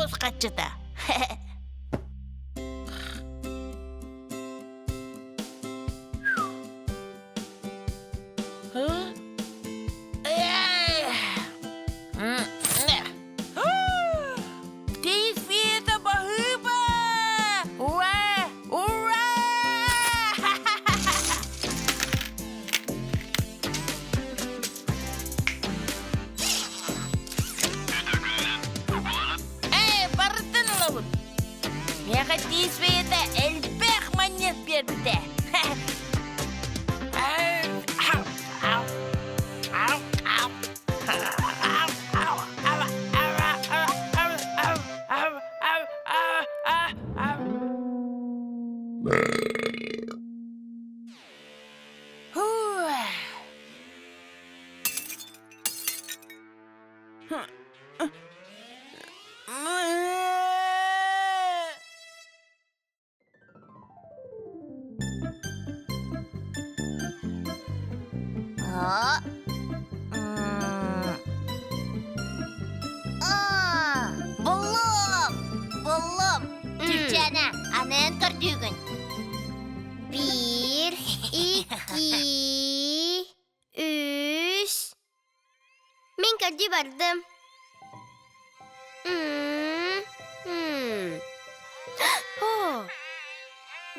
Тус хаччыта. Тисвета баһыыба! Ура! Ура! Эй, барытын ылабын. Миэхэ тиис бэйэтэ элбэх манньыат биэрбитэ. А? А, буллум! Буллум! Чүччээнэ, аны эн көрдүүгүн. Биир, икки, үс. Мин көрдүү бардым.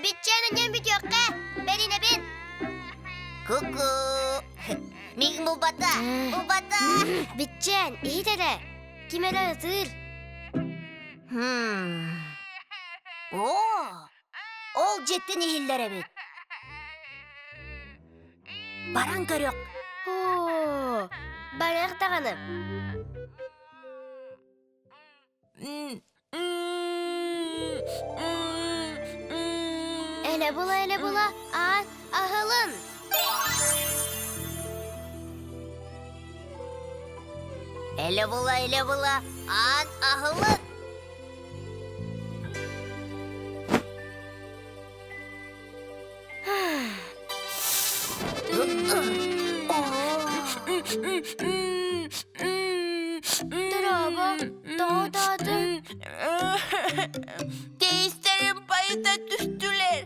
Биччээн анньан бүтүөххэ, бэринэбин. Ку-ку. Мин булбата, булбата. Биччээн, иһит эрэ. Ким эрэ ытыыр. О, ол дьиэттэн иһиллэр эбит. Баран көрүөх. Оо, барыах даҕаны. Элэ була, элэ була, аан аһылын. Элэ була, элэ була, аан аһылын. Дорообо, тоҕо ытаатыҥ? Тиистэрим байыта түстүлэр.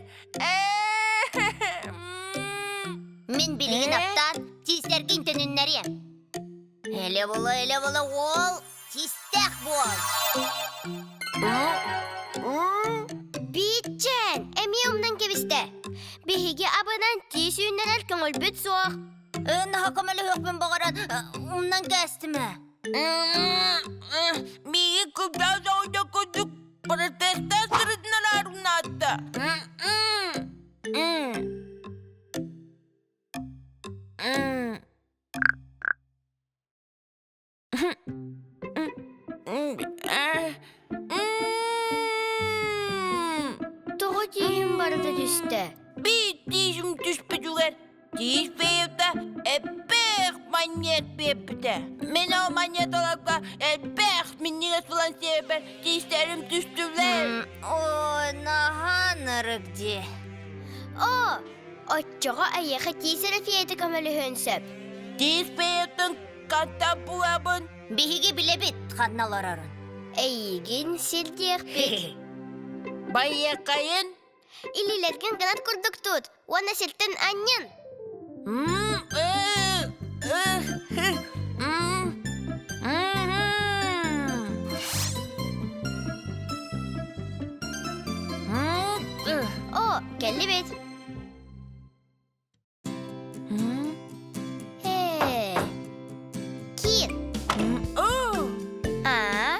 Мин билигин аптаан тиистэргин төнүннэриэм. Элэ була, элэ була уол, тиистээх буол. Биитчээн, эмиэ умнан кэбистэ. Биһиги абынан тиис үүннэрэр көҥүлбүт суох. Наһаа көмөлөһүөхпүн баҕаран умнан кээстим ээ. Миигин кырдьаҕас оҕонньор курдук протестан сырытыннараар умнаатта. Тоҕо тииһим барыта түстэ? Биир тииһим түспүтүгэр тиис бэйэтэ элбэх манньыат биэрбитэ. Мин ол манньыаталарга элбэх минньигэс булан сиэбэр тиистэрим түстүлэр. Ой, наһаа нарык дии. О, оччоҕо эйиэхэ тиис эрэ феята көмөлөһүөн сөп. Тиис бэйэтин хантан булабын? Биһиги билэбит ханна олорорун. Эйигин сирдиэхпит. Байыакайын? Илиилэргин гынат курдук тут уонна сиртэн анньын. О, кэллибит. Ээ, киир. А?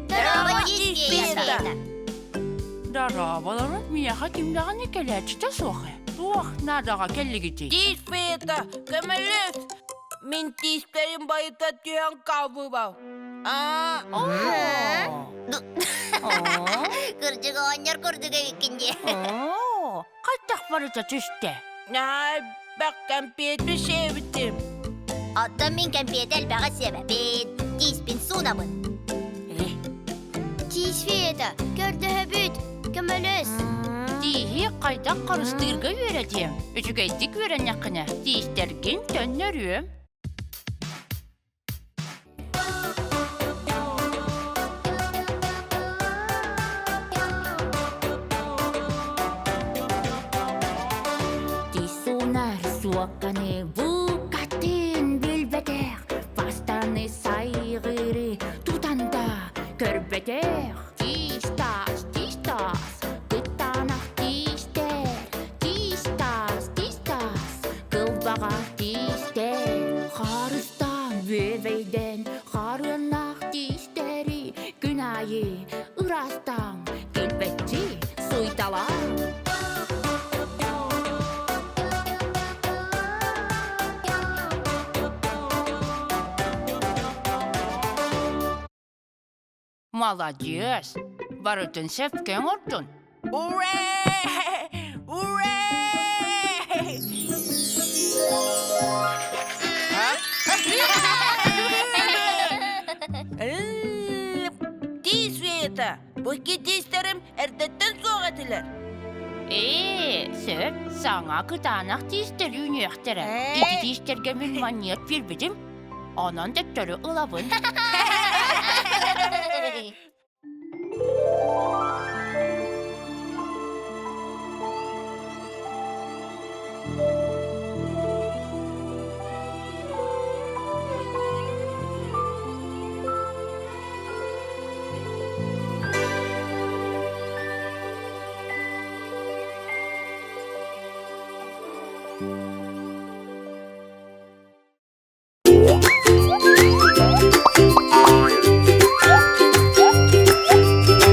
Дорообо, Света. Дорооболорун миэхэ кимнэҕини кэлээччитэ суох ээ. Туох наадаҕа кэллигитий? Света, көмөлөс! Мин тиистэрим байыта түһэн хаалбыбал. Аа, Кырдьык оҕонньор курдук эбиккин дии. Оо, хайдах барыта түстэ? Наһаа элбэх кэмпиэти сиэбитим. Оттон мин кэмпиэти элбэҕи сиэбэппин, тииспин суунабын. Тиис феята, көрдөһөбүт, көмөлөс. Тииһи хайдах харыстыырга үөрэтиэм. Үчүгэйдик үөрэннэххинэ, тиистэргин төннөрүөм. Суокканы букатын билбэтэх, пастаны сайгыры тутан да көрбөтөх. Тиис-таас, тиис-таас, кытаанах тиистэр, тиис-таас, тиис-таас, кылбаҕа тиистэр. Харыстаан бүөбэйдэн харыаннаах тиистэри күн аайы ыраастаан килбэччи суйталаан. Маладьыас! Барытын сөпкө оҥордун. Ура! Ура! Тиис феята, бу икки тиистэрим эрдэттэн суох этилэр. Ээ, сөп, саҥа кытаанах тиистэр үүнүөхтэрэ. Ити тиистэргэ мин манньыат биэрбитим. Онон төттөрү ылабын.